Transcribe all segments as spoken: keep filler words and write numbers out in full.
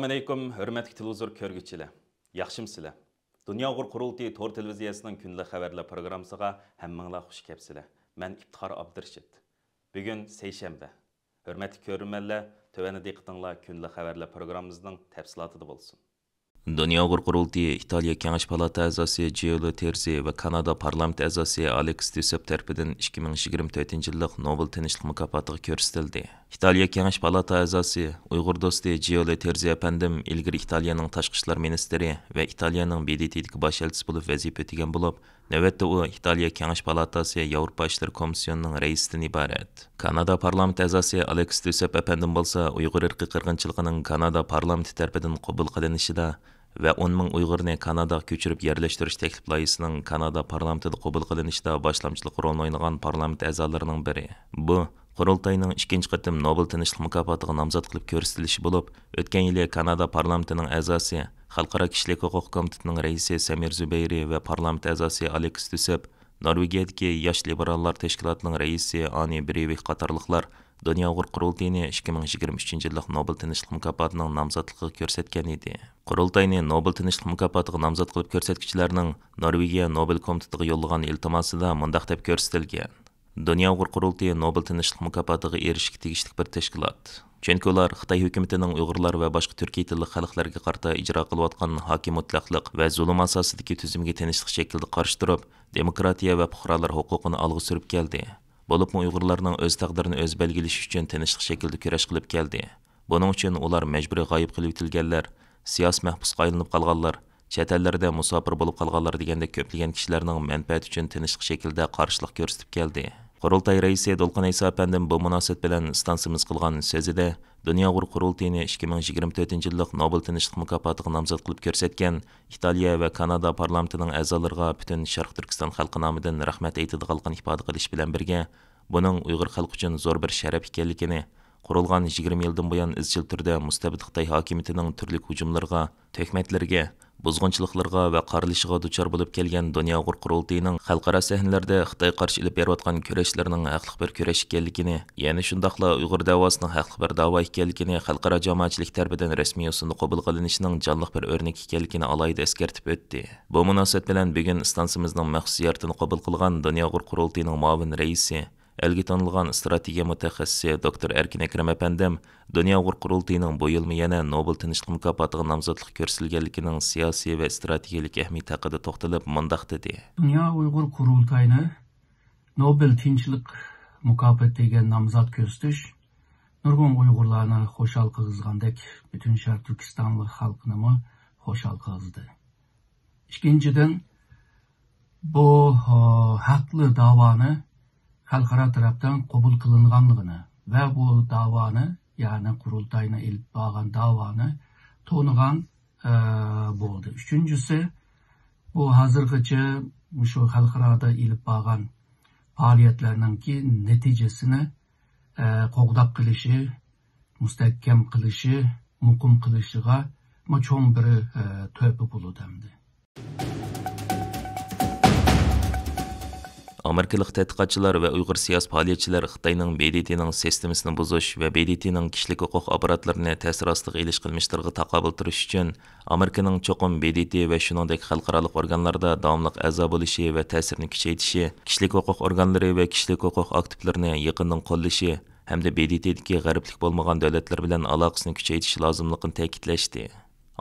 ئەسسالامۇئەلەيكۇم، ھۆرمەتلىك تېلېۋىزور كۆرگۈچىلەر. ياخشىمۇسىلەر؟ دۇنيا ئۇيغۇر قۇرۇلتىيى تور تېلېۋىزىيەسىنىڭ كۈندىلىك خەۋەرلەر پروگراممىسىغا ھەممىڭلار خۇش كەپسىلەر. مەن ئىپتىخار ئابدۇرېشىت. بۈگۈن سەيشەنبە. ھۆرمەتلىك كۆرۈرمەنلەر، تۆۋەندە دىققىتىڭلار كۈندىلىك خەۋەرلەر پروگراممىمىزنىڭ تەپسىلاتىدا بولسۇن. دۇنيا ئۇيغۇر قۇرۇلتىيى ئىتالىيە كېڭەش پالاتا ئەزاسى جىيولو تېرزى ۋە كانادا پارلامېنت ئەزاسى ئالېكس ديۇسېپ تەرىپىدىن ئىككى مىڭ يىگىرمە تۆتىنچى يىللىق نوبېل تىنچلىق مۇكاپاتىغا كۆرسىتىلدى. ئىتالىيە كېڭەش پالاتا ئەزاسى، ئۇيغۇر دوستى جىيولو تېرزى ئەپەندىم ئىلگىرى ئىتالىيەنىڭ تاشقى ئىشلار مىنىستىرى ۋە ئىتالىيەنىڭ ب د ت دىكى باش ئەلچىسى بولۇپ ۋەزىپە ئۆتىگەن بولۇپ، نۆۋەتتە ئۇ ئىتالىيە كېڭەش پالاتاسى ياۋروپا ئىشلىرى كومىسسىيونىنىڭ رەئىسىدىن ئىبارەت. كانادا پارلامېنت ئەزاسى ئالېكس ديۇسېپ ئەپەندىم بولسا ئۇيغۇر ئىرقىي قىرغىنچىلىقىنىڭ كانادا پارلامېنتى تەرىپىدىن قوبۇل قىلىنىشىدا ۋە ئون مىڭ ئۇيغۇرنى كاناداغا كۆچۈرۈپ يەرلەشتۈرۈش تەكلىپ لايىھىسىنىڭ كانادا پارلامېنتىدا قوبۇل قىلىنىشىدا باشلامچىلىق رولىنى ئوينىغان پارلامېنت ئەزالىرىنىڭ بىرى. بۇ قۇرۇلتاينىڭ ئىككىنچى قېتىم نوبېل تىنچلىق مۇكاپاتىغا نامزات قىلىپ كۆرسىتىلىشى بولۇپ، ئۆتكەن يىلى كانادا پارلامېنتىنىڭ ئەزاسى، خەلقئارا كىشىلىك ھوقۇق كومىتېتىنىڭ رەئىسى سەمىر زۇبەيرى ۋە پارلامېنت ئەزاسى ئالېكس ديۇسېپ، نورۋېگىيەدىكى ياش لىبېراللار تەشكىلاتىنىڭ رەئىسى ئانى برېۋىك قاتارلىقلار دۇنيا ئۇيغۇر قۇرۇلتىيىنى ئىككى مىڭ يىگىرمە ئۈچىنچى يىللىق نوبېل تىنچلىق مۇكاپاتىنىڭ نامزاتلىقىغا كۆرسەتكەن ئىدى. قۇرۇلتاينى نوبېل تىنچلىق مۇكاپاتىغا نامزات قىلىپ كۆرسەتكۈچىلەرنىڭ نورۋېگىيە نوبېل كومىتېتىغا يوللىغان ئىلتىماسىدا مۇنداق دەپ كۆرسىتىلگەن: دۇنيا ئۇيغۇر قۇرۇلتىيى نوبېل تىنچلىق مۇكاپاتىغا ئېرىشىشكە تېگىشلىك بىر تەشكىلات. چۈنكى ئۇلار خىتاي ھۆكۈمىتىنىڭ ئۇيغۇرلار ۋە باشقا تۈركىي تىللىق خەلقلەرگە قارىتا ئىجرا قىلىۋاتقان ھاكىم مۇتلەقلىق ۋە زۇلۇم ئاساسىدىكى تۈزۈمگە تىنچلىق شەكلىدە قارشى تۇرۇپ، دېموكراتىيە ۋە پۇقرالار ھوقۇقىنى ئالغا سۈرۈپ كەلدى. بولۇپمۇ ئۇيغۇرلارنىڭ ئۆز تەقدىرىنى ئۆزى بەلگىلىشى ئۈچۈن تىنچلىق شەكلىدە كۈرەش قىلىپ كەلدى. بۇنىڭ ئۈچۈن ئۇلار مەجبۇرىي غايىب قىلىۋېتىلگەنلەر، سىياسىي مەھبۇسقا ئايلىنىپ قالغانلار، چەت ئەللەردە مۇساپىر بولۇپ قالغانلار دېگەندەك كۆپلىگەن كىشىلەرنىڭ مەنپەئەتى ئۈچۈن تىنچلىق شەكلىدە قارشىلىق كۆرسىتىپ كەلدى. قۇرۇلتاي رەئىسى دولقۇن ئەيسا ئەپەندىم بۇ مۇناسىۋەت بىلەن ئىستانسىمىز قىلغان سۆزىدە، دۇنيا ئۇيغۇر قۇرۇلتىيىنى ئىككى مىڭ يىگىرمە تۆتىنچى يىللىق نوبېل تىنچلىق مۇكاپاتىغا نامزات قىلىپ كۆرسەتكەن ئىتالىيە ۋە كانادا پارلامېنتىنىڭ ئەزالىرىغا پۈتۈن شەرقىي تۈركىستان خەلقى نامىدىن رەھمەت ئېيتىدىغانلىقىنى ئىپادە قىلىش بىلەن بىرگە، بۇنىڭ ئۇيغۇر خەلقى ئۈچۈن زور بىر شەرەپ ئىكەنلىكىنى، قۇرۇلغان يىگىرمە يىلدىن بۇيان ئىزچىل تۈردە مۇستەبىت خىتاي ھاكىمىيىتىنىڭ تۈرلۈك ھۇجۇملىرىغا، تۆھمەتلىرىگە، بۇزغۇنچىلىقلىرىغا ۋە قارىلىشىغا دۇچار بولۇپ كەلگەن دۇنيا ئۇيغۇر قۇرۇلتىيىنىڭ خەلقئارا سەھنىلەردە خىتايغا قارشى ئېلىپ بېرىۋاتقان كۈرەشلىرىنىڭ ھەقلىق بىر كۈرەش ئىكەنلىكىنى، يەنە شۇنداقلا ئۇيغۇر دەۋاسىنىڭ ھەقلىق بىر دەۋا ئىكەنلىكىنى خەلقئارا جامائەتچىلىك تەرىپىدىن رەسمىي يوسۇندا قوبۇل قىلىنىشىنىڭ جانلىق بىر ئۆرنىكى ئىكەنلىكىنى ئالاھىدە ئەسكەرتىپ ئۆتتى. بۇ مۇناسىۋەت بىلەن بۈگۈن ئىستانسىمىزنىڭ مەخسۇس زىيارىتىنى قوبۇل قىلغان دۇنيا ئۇيغۇر قۇرۇلتىيىنىڭ مۇئاۋىن رەئىسى، ئەلگە تونۇلغان ئىستراتېگىيە مۇتەخەسسىسى دوكتور ئەركىن ئەكرەم ئەپەندىم دۇنيا ئۇيغۇر قۇرۇلتىيىنىڭ بۇ يىلمۇ يەنە نوبېل تىنچلىق مۇكاپاتىغا نامزاتلىق كۆرسىتىلگەنلىكىنىڭ سىياسىي ۋە ئىستراتېگىيەلىك ئەھمىيىتى ھەققىدە توختىلىپ مۇنداق دېدى. دۇنيا ئۇيغۇر قۇرۇلتايىنى نوبېل تىنچلىق مۇكاپاتىغا نامزات كۆرسىتىش نۇرغۇن ئۇيغۇرلارنى خۇشال قىلغۇزغاندەك، پۈتۈن شەرقىي تۈركىستانلىق خەلقنىمۇ خۇشال قىلغۇزدى. ئىككىنچىدىن، بۇ، ئا، ھەقلىق داۋانى خەلقئارا تەرەپتىن قوبۇل قىلىنغانلىقىنى ۋە بۇ داۋانى، يەنى قۇرۇلتاينى ئېلىپ بارغان داۋانى تونۇغان، ئا، بولدى. ئۈچىنچىسى، بۇ ھازىرغىچە مۇشۇ خەلقئارادا ئېلىپ بارغان پائالىيەتلەرنىڭكى نەتىجىسىنى، ئا، قوغداپ قېلىشى، مۇستەھكەم قىلىشى، مۇقىم قىلىشىغا مۇ چوڭ بىر، ئە، تۆھپە بولىدۇ ئەمدى. ئامېرىكىلىق تەتقىقاتچىلار ۋە ئۇيغۇر سىياسىي پائالىيەتچىلەر خىتاينىڭ ب د ت نىڭ سىستېمىسىنى بۇزۇش ۋە ب د ت نىڭ كىشىلىك ھوقۇق ئاپپاراتلىرىنى تەسىر ئاستىغا ئېلىش قىلمىشلىرىغا تاقابىل تۇرۇش ئۈچۈن، ئامېرىكىنىڭ چوقۇم ب د ت ۋە شۇنىڭدەك خەلقئارالىق ئورگانلاردا داۋاملىق ئەزا بولۇشى ۋە تەسىرىنى كۈچەيتىشى، كىشىلىك ھوقۇق ئورگانلىرى ۋە كىشىلىك ھوقۇق ئاكتىپلىرىنى يېقىندىن قوللىشى، ھەمدە ب د ت دىكى غەربلىك بولمىغان دۆلەتلەر بىلەن ئالاقىسىنى كۈچەيتىش لازىملىقىنى تەكىتلەشتى.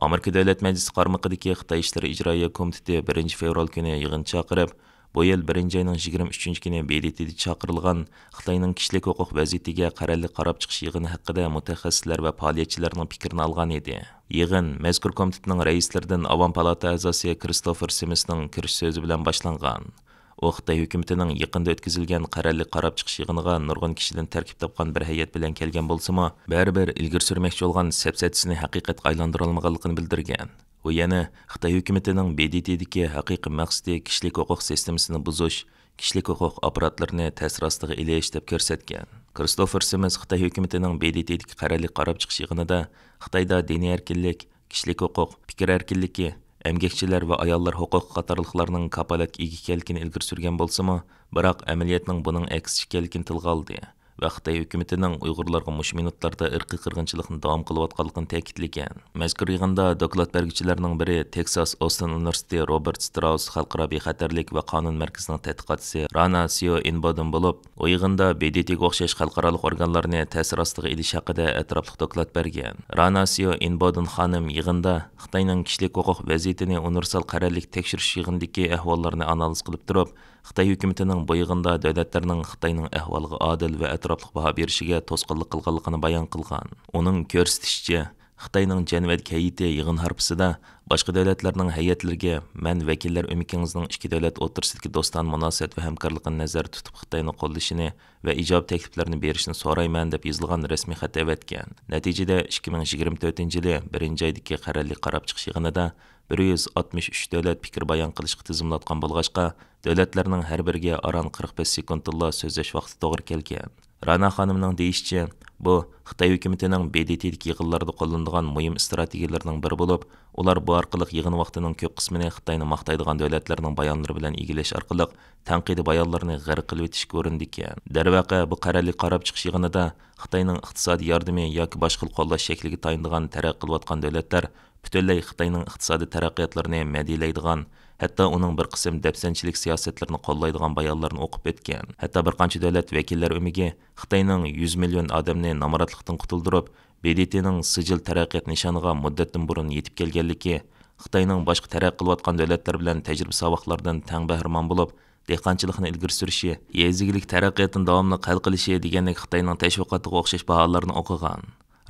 ئامېرىكا دۆلەت مەجلىسى قارمىقىدىكى خىتاي ئىشلىرى ئىجرائىيە كومىتېتى بىرىنچى فېۋرال كۈنى يىغىن چاقىرىپ، بۇ يىل بىرىنچى ئاينىڭ يىگىرمە ئۈچىنچى كۈنى ب د ت دا چاقىرىلغان خىتاينىڭ كىشىلىك ھوقۇق ۋەزىيىتىگە قەرەللىك قاراپ چىقىش يىغىنى ھەققىدە مۇتەخەسسىسلەر ۋە پائالىيەتچىلەرنىڭ پىكرىنى ئالغان ئىدى. يىغىن مەزكۇر كومىتېتنىڭ رەئىسلىرىدىن ئاۋام پالاتا ئەزاسى كرىستوفېر سىمىسنىڭ كىرىش سۆزى بىلەن باشلانغان. ئۇ خىتاي ھۆكۈمىتىنىڭ يېقىندا ئۆتكۈزۈلگەن قەرەللىك قاراپ چىقىش يىغىنىغا نۇرغۇن كىشىدىن تەركىب تاپقان بىر ھەيئەت بىلەن كەلگەن بولسىمۇ، بەرىبىر ئىلگىرى سۈرمەكچى بولغان سەپسەتىسىنى ھەقىقەتكە ئايلاندۇرالمىغانلىقىنى بىلدۈرگەن. ئۇ يەنە خىتاي ھۆكۈمىتىنىڭ ب د ت دىكى ھەقىقىي مەقسىتى كىشىلىك ھوقۇق سىستېمىسىنى بۇزۇش، كىشىلىك ھوقۇق ئاپپاراتلىرىنى تەسىر ئاستىغا ئېلىش دەپ كۆرسەتكەن. كرىستوفېر سىمىس خىتاي ھۆكۈمىتىنىڭ ب د ت دىكى قەرەللىك قاراپ چىقىش يىغىنىدا خىتايدا دىنىي ئەركىنلىك، كىشىلىك ھوقۇق، پىكىر ئەركىنلىكى، ئەمگەكچىلەر ۋە ئاياللار ھوقۇقى قاتارلىقلارنىڭ كاپالەتكە ئىگە ئىكەنلىكىنى ئىلگىرى سۈرگەن بولسىمۇ، بىراق ئەمەلىيەتنىڭ بۇنىڭ ئەكسىچە ئىكەنلىكىنى تىلغا ئالدى. ۋە خىتاي ھۆكۈمىتىنىڭ ئۇيغۇرلارغا مۇشۇ مىنۇتلاردا ئىرقىي قىرغىنچىلىقنى داۋام قىلىۋاتقانلىقىنى تەكىتلىگەن. مەزكۇر يىغىندا دوكلات بەرگۈچىلەرنىڭ بىرى، تېكساس ئوستىن ئۇنىۋېرسىتېتى روبېرت ستراوس خەلقئارا بىخەتەرلىك ۋە قانۇن مەركىزىنىڭ تەتقىقاتچىسى رانا سيو ئىنبودېن بولۇپ، ئۇ يىغىندا ب د ت غا ئوخشاش خەلقئارالىق ئورگانلارنى تەسىر ئاستىغا ئېلىش ھەققىدە ئەتراپلىق دوكلات بەرگەن. رانا سيو ئىنبودېن خانىم يىغىندا خىتاينىڭ كىشىلىك ھوقۇق ۋەزىيىتىنى ئۇنىۋېرسال قەرەللىك تەكشۈرۈش يىغىنىدىكى ئەھۋاللارنى ئانالىز قىلىپ تۇرۇپ، خىتاي ھۆكۈمىتىنىڭ بۇ يىغىندا دۆلەتلەرنىڭ خىتاينىڭ ئەھۋالىغا ئادىل ۋە ئەتراپلىق باھا بېرىشىگە توسقۇنلۇق قىلغانلىقىنى بايان قىلغان. ئۇنىڭ كۆرسىتىشىچە، خىتاينىڭ جەنۋەدىكى ھەيئىتى يىغىن ھارپىسىدا باشقا دۆلەتلەرنىڭ ھەيئەتلىرىگە مەن ۋەكىللەر ئۆمىكىڭىزنىڭ ئىككى دۆلەت ئوتتۇرىسىدىكى دوستانە مۇناسىۋەت ۋە ھەمكارلىقىنى نەزەردە تۇتۇپ خىتاينى قوللىشىنى ۋە ئىجابىي تەكلىپلەرنى بېرىشىنى سورايمەن، دەپ يېزىلغان رەسمىي خەت ئەۋەتكەن. نەتىجىدە، ئىككى مىڭ يىگىرمە تۆتىنچى يىلى بىرىنچى ئايدىكى قەرەللىك قاراپ چىقىش يىغىنىدا بىر يۈز ئاتمىش ئۈچ دۆلەت پىكىر بايان قىلىشقا تىزىملاتقان بولغاچقا، دۆلەتلەرنىڭ ھەر بىرىگە ئاران قىرىق بەش سېكۇنتتىنلا سۆزلەش ۋاقتى توغرا كەلگەن. رانا خانىمنىڭ دېيىشىچە، بۇ خىتاي ھۆكۈمىتىنىڭ ب د ت دىكى يىغىنلاردا قوللىنىدىغان مۇھىم ئىستراتېگىيىلىرىنىڭ بىرى بولۇپ، ئۇلار بۇ ئارقىلىق يىغىن ۋاقتىنىڭ كۆپ قىسمىنى خىتاينى ماختايدىغان دۆلەتلەرنىڭ بايانلىرى بىلەن ئىگىلەش ئارقىلىق تەنقىدىي بايانلارنى غەرق قىلىۋېتىشكە ئۇرۇنىدىكەن. دەرۋەقە، بۇ قەرەللىك قاراپ چىقىش يىغىنىدا خىتاينىڭ ئىقتىسادىي ياردىمى ياكى باشقا قوللاش شەكلىگە تايىنىدىغان تەرەققىي قىلىۋاتقان دۆلەتلەر پۈتۈنلەي خىتاينىڭ ئىقتىسادىي تەرەققىياتلىرىنى مەدھىيەلەيدىغان، ھەتتا ئۇنىڭ بىر قىسىم دەپسەندىچىلىك سىياسەتلىرىنى قوللايدىغان بايانلارنى ئوقۇپ ئۆتكەن. ھەتتا بىر قانچە دۆلەت ۋەكىللەر ئۆمىكى خىتاينىڭ يۈز مىليون ئادەمنى نامراتلىقتىن قۇتۇلدۇرۇپ، ب د ت نىڭ سىجىل تەرەققىيات نىشانىغا مۇددەتتىن بۇرۇن يېتىپ كەلگەنلىكى، خىتاينىڭ باشقا تەرەققىي قىلىۋاتقان دۆلەتلەر بىلەن تەجرىبە ساۋاقلاردىن تەڭ بەھرىمەن بولۇپ، دېھقانچىلىقنى ئىلگىرى سۈرۈشى، يېزا ئىگىلىك تەرەققىياتىنى داۋاملىق ھەل قىلىشى دېگەندەك خىتاينىڭ تەشۋىقاتىغا ئوخشاش باھالارنى ئوقۇغان.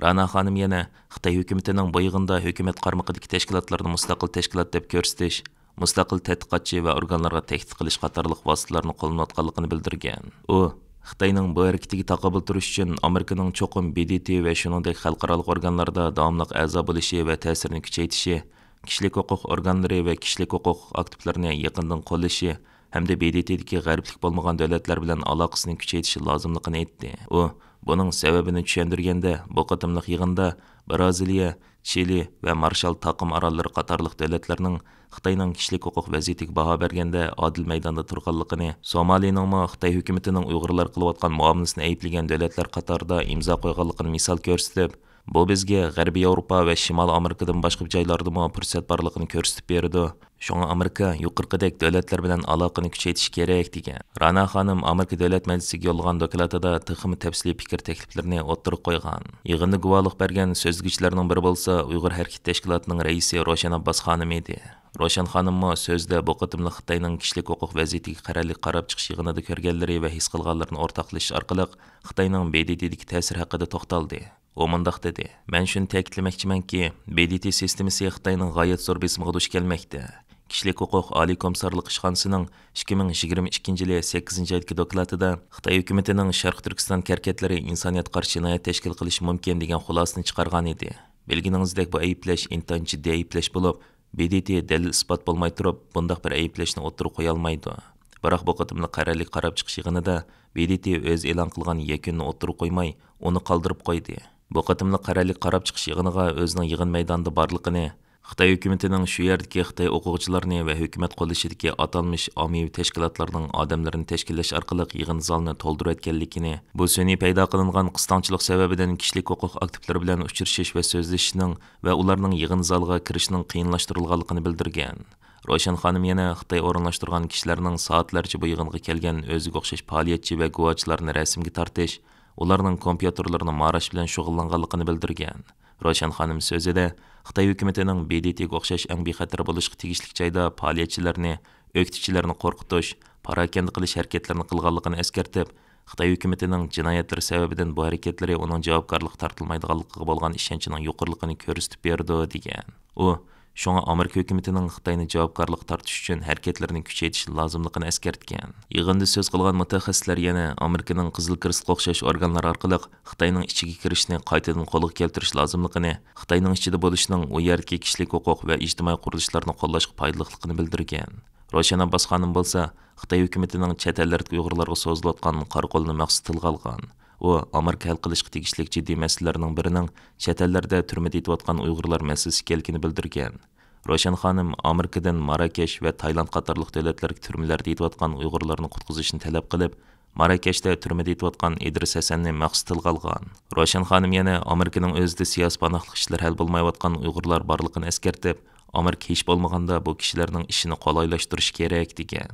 رانا خانىم يەنە خىتاي ھۆكۈمىتىنىڭ بۇ يىغىندا ھۆكۈمەت قارمىقىدىكى تەشكىلاتلارنى مۇستەقىل تەشكىلات دەپ كۆرسىتىش، مۇستەقىل تەتقىقاتچى ۋە ئورگانلارغا تەھدىت قىلىش قاتارلىق ۋاسىتىلەرنى قوللىنىۋاتقانلىقىنى بىلدۈرگەن. ئۇ، خىتاينىڭ بۇ ھەرىكىتىگە تاقابىل تۇرۇش ئۈچۈن ئامېرىكىنىڭ چوقۇم ب د ت ۋە شۇنىڭدەك خەلقئارالىق ئورگانلاردا داۋاملىق ئەزا بولۇشى ۋە تەسىرىنى كۈچەيتىشى، كىشىلىك ھوقۇق ئورگانلىرى ۋە كىشىلىك ھوقۇق ئاكتىپلىرىنى يېقىندىن قوللىشى ھەمدە ب د ت دىكى غەربلىك بولمىغان دۆلەتلەر بىلەن ئالاقىسىنى كۈچەيتىشى لازىملىقىنى ئېيتتى. ئۇ بۇنىڭ سەۋەبىنى چۈشەندۈرگەندە، بۇ قېتىملىق يىغىندا بىرازىلىيە، چىلى ۋە مارشال تاقىم ئاراللىرى قاتارلىق دۆلەتلەرنىڭ خىتاينىڭ كىشىلىك ھوقۇق ۋەزىيىتىگە باھا بەرگەندە ئادىل مەيداندا تۇرغانلىقىنى، سومالىنىڭمۇ خىتاي ھۆكۈمىتىنىڭ ئۇيغۇرلارغا قىلىۋاتقان مۇئامىلىسىنى ئەيىبلىگەن دۆلەتلەر قاتارىدا ئىمزا قويغانلىقىنى مىسال كۆرسىتىپ، بۇ بىزگە غەربىي ياۋروپا ۋە شىمالىي ئامېرىكىدىن باشقا جايلاردىمۇ پۇرسەت بارلىقىنى كۆرسىتىپ بېرىدۇ. شۇڭا ئامېرىكا يۇقىرىقىدەك دۆلەتلەر بىلەن ئالاقىنى كۈچەيتىشى كېرەك، دېگەن. رانا خانىم ئامېرىكا دۆلەت مەجلىسىگە يوللىغان دوكلاتىدا تېخىمۇ تەپسىلىي پىكىر تەكلىپلىرىنى ئوتتۇرىغا قويغان. يىغىندا گۇۋاھلىق بەرگەن سۆزلىگۈچىلەرنىڭ بىرى بولسا ئۇيغۇر ھەرىكىتى تەشكىلاتىنىڭ رەئىسى روشەن ئابباس خانىم ئىدى. روشەن خانىممۇ سۆزىدە بۇ قېتىملىق خىتاينىڭ كىشىلىك ھوقۇق ۋەزىيىتىگە قەرەللىك قاراپ چىقىش يىغىنىدا كۆرگەنلىرى ۋە ھېس قىلغانلىرىنى ئورتاقلىشىش ئارقىلىق خىتاينىڭ ب د ت دىكى تەسىرى ھەققىدە توختالدى. ئۇ مۇنداق دېدى، مەن شۇنى تەكىتلىمەكچىمەنكى، ب د ت سىستېمىسى خىتاينىڭ غايەت زور بېسىمىغا دۇچ كەلمەكتە. كىشىلىك ھوقۇق ئالىي كومىسسارلىق ئىشخانىسىنىڭ ئىككى مىڭ يىگىرمە ئىككىنچى يىلى سەككىزىنچى ئايدىكى دوكلاتىدا خىتاي ھۆكۈمىتىنىڭ شەرقىي تۈركىستان كەركەنتلىرى ئىنسانىيەتكە قارشى جىنايەت تەشكىل قىلىشى مۇمكىن دېگەن خۇلاسىنى چىقارغان ئىدى. بىلگىنىڭىزدەك، بۇ ئەيىبلەش ئىنتايىن جىددىي ئەيىبلەش بولۇپ، ب د ت دەلىل-ئىسپات بولماي تۇرۇپ، بۇنداق بىر ئەيىبلەشنى ئوتتۇرىغا قويالمايدۇ. بىراق بۇ قېتىملىق قەرەللىك قاراپ چىقىش يىغىنىدا ب د ت ئۆزى ئېلان قىلغان يەكۈننى ئوتتۇرىغا قويماي، ئۇنى قالدۇرۇپ قويدى. بۇ قېتىملىق قەرەللىك قاراپ چىقىش يىغىنىغا ئۆزىنىڭ يىغىن مەيدانىدا بارلىقىنى، خىتاي ھۆكۈمىتىنىڭ شۇ يەردىكى خىتاي ئوقۇغۇچىلارنى ۋە ھۆكۈمەت قوللىشىدىكى ئاتالمىش ئاممىۋى تەشكىلاتلارنىڭ ئادەملىرىنى تەشكىللەش ئارقىلىق يىغىن زالىنى تولدۇرۇۋەتكەنلىكىنى، بۇ سۈنئىي پەيدا قىلىنغان قىستاڭچىلىق سەۋەبىدىن كىشىلىك ھوقۇق ئاكتىپلىرى بىلەن ئۇچرىشىش ۋە سۆزلىشىشنىڭ ۋە ئۇلارنىڭ يىغىن زالىغا كىرىشىنىڭ قىيىنلاشتۇرۇلغانلىقىنى بىلدۈرگەن. روشەن خانىم يەنە خىتاي ئورۇنلاشتۇرغان كىشىلەرنىڭ سائەتلەرچە بۇ يىغىنغا كەلگەن ئۆزىگە ئوخشاش پائالىيەتچى ۋە گۇۋاچىلارنى رەسىمگە تارتىش، ئۇلارنىڭ كومپيۇتېرلىرىنى ماراش بىلەن شۇغۇللانغانلىقىنى بىلدۈرگەن. روشەن خانىم سۆزىدە خىتاي ھۆكۈمىتىنىڭ ب د ت غا ئوخشاش ئەڭ بىخەتەر بولۇشقا تېگىشلىك جايدا پائالىيەتچىلەرنى، ئۆكتىچىلەرنى قورقۇتۇش، پاراكەندە قىلىش ھەرىكەتلىرىنى قىلغانلىقىنى ئەسكەرتىپ، خىتاي ھۆكۈمىتىنىڭ جىنايەتلىرى سەۋەبىدىن بۇ ھەرىكەتلىرى ئۇنىڭ جاۋابكارلىققا تارتىلمايدىغانلىقىغا بولغان ئىشەنچىنىڭ يۇقىرىلىقىنى كۆرسىتىپ بېرىدۇ، دېگەن. ئۇ شۇڭا ئامېرىكا ھۆكۈمىتىنىڭ خىتاينى جاۋابكارلىققا تارتىش ئۈچۈن ھەرىكەتلىرىنى كۈچەيتىشى لازىملىقىنى ئەسكەرتكەن. يىغىندا سۆز قىلغان مۇتەخەسسىسلەر يەنە ئامېرىكىنىڭ قىزىل كىرېستقا ئوخشاش ئورگانلار ئارقىلىق خىتاينىڭ ئىچىگە كىرىشنى قايتىدىن قولغا كەلتۈرۈش لازىملىقىنى، خىتاينىڭ ئىچىدە بولۇشنىڭ ئۇ يەردىكى كىشىلىك ھوقۇق ۋە ئىجتىمائىي قۇرۇلۇشلارنى قوللاشقا پايدىلىقلىقىنى بىلدۈرگەن. روشەن ئابباس خانىم بولسا خىتاي ھۆكۈمىتىنىڭ چەت ئەللەردىكى ئۇيغۇرلارغا سوزۇلۇۋاتقان قارا قولىنى مەخسۇس تىلغا ئالغان. ئۇ ئامېرىكا ھەل قىلىشقا تېگىشلىك جىددىي مەسىلىلەرنىڭ بىرىنىڭ چەت ئەللەردە تۈرمىدە يېتىۋاتقان ئۇيغۇرلار مەسىلىسى ئىكەنلىكىنى بىلدۈرگەن. روشەن خانىم ئامېرىكىدىن ماراكەش ۋە تايلاند قاتارلىق دۆلەتلەردىكى تۈرمىلەردە يېتىۋاتقان ئۇيغۇرلارنى قۇتقۇزۇشنى تەلەپ قىلىپ، ماراكەشتە تۈرمىدە يېتىۋاتقان ئىدرىس ھەسەننى مەخسۇس تىلغا ئالغان. روشەن خانىم يەنە ئامېرىكىنىڭ ئۆزىدە سىياسىي پاناھلىق ئىشلىرى ھەل بولمايۋاتقان ئۇيغۇرلار بارلىقىنى ئەسكەرتىپ، ئامېرىكا ھېچ بولمىغاندا بۇ كىشىلەرنىڭ ئىشىنى قولايلاشتۇرۇشى كېرەك، دېگەن.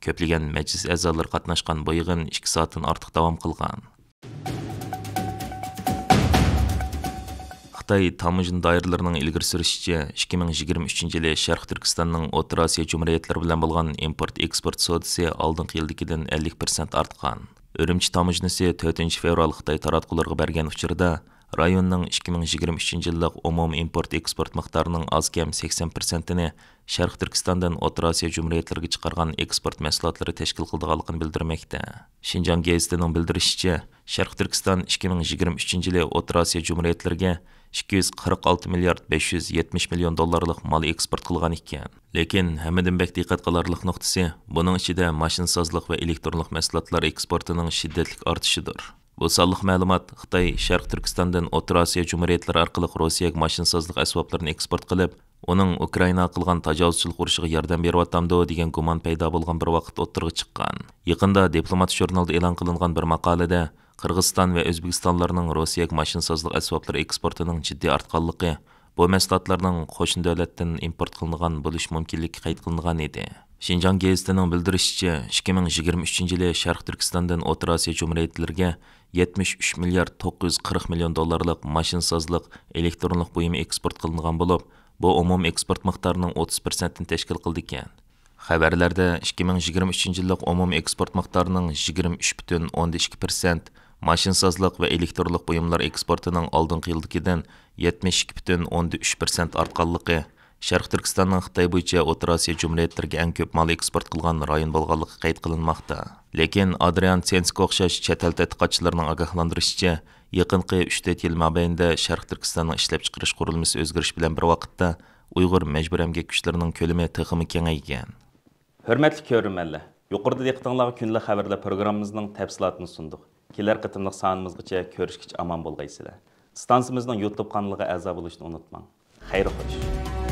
كۆپلىگەن مەجلىس ئەزالىرى قاتناشقان بۇ يىغىن ئىككى سائەتتىن ئارتۇق داۋام قىلغان. خىتاي تاموژنا دائىرىلىرىنىڭ ئىلگىرى سۈرۈشىچە، ئىككى مىڭ يىگىرمە ئۈچىنچى يىلى شەرقىي تۈركىستاننىڭ ئوتتۇرا ئاسىيا جۇمھۇرىيەتلىرى بىلەن بولغان ئىمپورت ئېكسپورت سودىسى ئالدىنقى يىلدىكىدىن ئەللىك پىرسەنت ئارتقان. ئۈرۈمچى تاموژنىسى تۆتىنچى فېۋرال خىتاي تاراتقۇلىرىغا بەرگەن ئۇچۇرىدا، رايوننىڭ ئىككى مىڭ يىگىرمە ئۈچىنچى يىللىق ئومۇمىي ئىمپورت ئېكسپورت مىقدارىنىڭ ئاز كەم سەكسەن پىرسەنتىنى شەرقىي تۈركىستاندىن ئوتتۇرا ئاسىيا جۇمھۇرىيەتلىرىگە چىقارغان ئېكسپورت مەھسۇلاتلىرى تەشكىل قىلىدىغانلىقىنى بىلدۈرمەكتە. شىنجاڭ گېزىتىنىڭ بىلدۈرۈشىچە، شەرقىي تۈركىستان ئىككى مىڭ يىگىرمە ئۈچىنچى يىلى ئوتتۇرا ئاسىيا جۇمھۇرىيەتلىرىگە ئىككى يۈز قىرىق ئالتە مىليارد بەش يۈز يەتمىش مىليون دوللارلىق مال ئېكسپورت قىلغان ئىكەن. لېكىن ھەممىدىن بەك دىققەت قىلارلىق نۇقتىسى، بۇنىڭ ئىچىدە ماشىنىسازلىق ۋە ئېلېكترونلۇق مەھسۇلاتلار ئېكسپورتىنىڭ شىددەتلىك ئارتىشىدۇر. بۇ سانلىق مەلۇمات خىتاي شەرقىي تۈركىستاندىن ئوتتۇرا ئاسىيا جۇمھۇرىيەتلىرى ئارقىلىق روسىيەگە ماشىنىسازلىق ئەسۋابلىرىنى ئېكسپورت قىلىپ، ئۇنىڭ ئۇكرائىناغا قىلغان تاجاۋۇزچىلىق ئۇرۇشىغا ياردەم بېرىۋاتامدۇ دېگەن گۇمان پەيدا بولغان بىر ۋاقىتتا ئوتتۇرىغا چىققان. يېقىندا دىپلومات ژۇرنىلىدا ئېلان قىلىنغان بىر ماقالىدە، قىرغىزىستان ۋە ئۆزبېكىستانلارنىڭ روسىيەگە ماشىنىسازلىق ئەسۋابلىرى ئېكسپورتىنىڭ جىددىي ئارتقانلىقى، بۇ مەھسۇلاتلارنىڭ قوشنا دۆلەتتىن ئىمپورت قىلىنغان بولۇش مۇمكىنلىكى قەيت قىلىنغان ئىدى. شىنجاڭ گېزىتىنىڭ بىلدۈرۈشىچە، ئىككى مىڭ يىگىرمە ئۈچىنچى يىلى شەرقىي تۈركىستاندىن ئوتتۇرا ئاسىيا جۇمھۇرىيەتلىرىگە يەتمىش ئۈچ مىليارد توققۇز يۈز قىرىق مىليون دوللارلىق ماشىنىسازلىق ئېلېكترونلۇق بۇيۇمى ئېكسپورت قىلىنغان بولۇپ، بۇ ئومۇمىي ئېكسپورت مىقدارىنىڭ ئوتتۇز پىرسەنتىنى تەشكىل قىلىدىكەن. خەۋەرلەردە ئىككى مىڭ يىگىرمە ئۈچىنچى يىللىق ئومۇمىي ئېكسپورت مىقدارىنىڭ يىگىرمە ئۈچ پۈتۈن ئوندىن ئىككى پىرسەنت، ماشىنىسازلىق ۋە ئېلېكترونلۇق بۇيۇملار ئېكسپورتىنىڭ ئالدىنقى يىلدىكىدىن يەتمىش ئىككى پۈتۈن ئوندىن ئۈچ پىرسەنت ئارتقانلىقى، شەرقىي تۈركىستاننىڭ خىتاي بويىچە ئوتتۇرا ئاسىيا جۇمھۇرىيەتلىرىگە ئەڭ كۆپ مال ئېكسپورت قىلغان رايون بولغانلىقى قەيت قىلىنماقتا. لېكىن ئادرىيان تسېنسكا ئوخشاش چەت ئەل تەتقىقاتچىلىرىنىڭ ئاگاھلاندۇرۇشىچە، يېقىنقى ئۈچ تۆت يىل مابەينىدە شەرقىي تۈركىستاننىڭ ئىشلەپچىقىرىش قۇرۇلمىسى ئۆزگىرىش بىلەن بىر ۋاقىتتا، ئۇيغۇر مەجبۇرىي ئەمگەك كۈچلىرىنىڭ كۆلىمى تېخىمۇ كېڭەيگەن. ھۆرمەتلىك كۆرۈرمەنلەر، يۇقىرىدا دىققىتىڭلارغا كۈندىلىك خەۋەرلەر پروگراممىمىزنىڭ تەپسىلاتىنى سۇندۇق. كېلەر قېتىملىق سانىمىزغىچە كۆرۈشكىچە ئامان بولغايسىلەر. ئىستانسىمىزنىڭ يۇتۇب قانىلىغا ئەزا بولۇشنى ئۇنتۇماڭ. خەير خوش.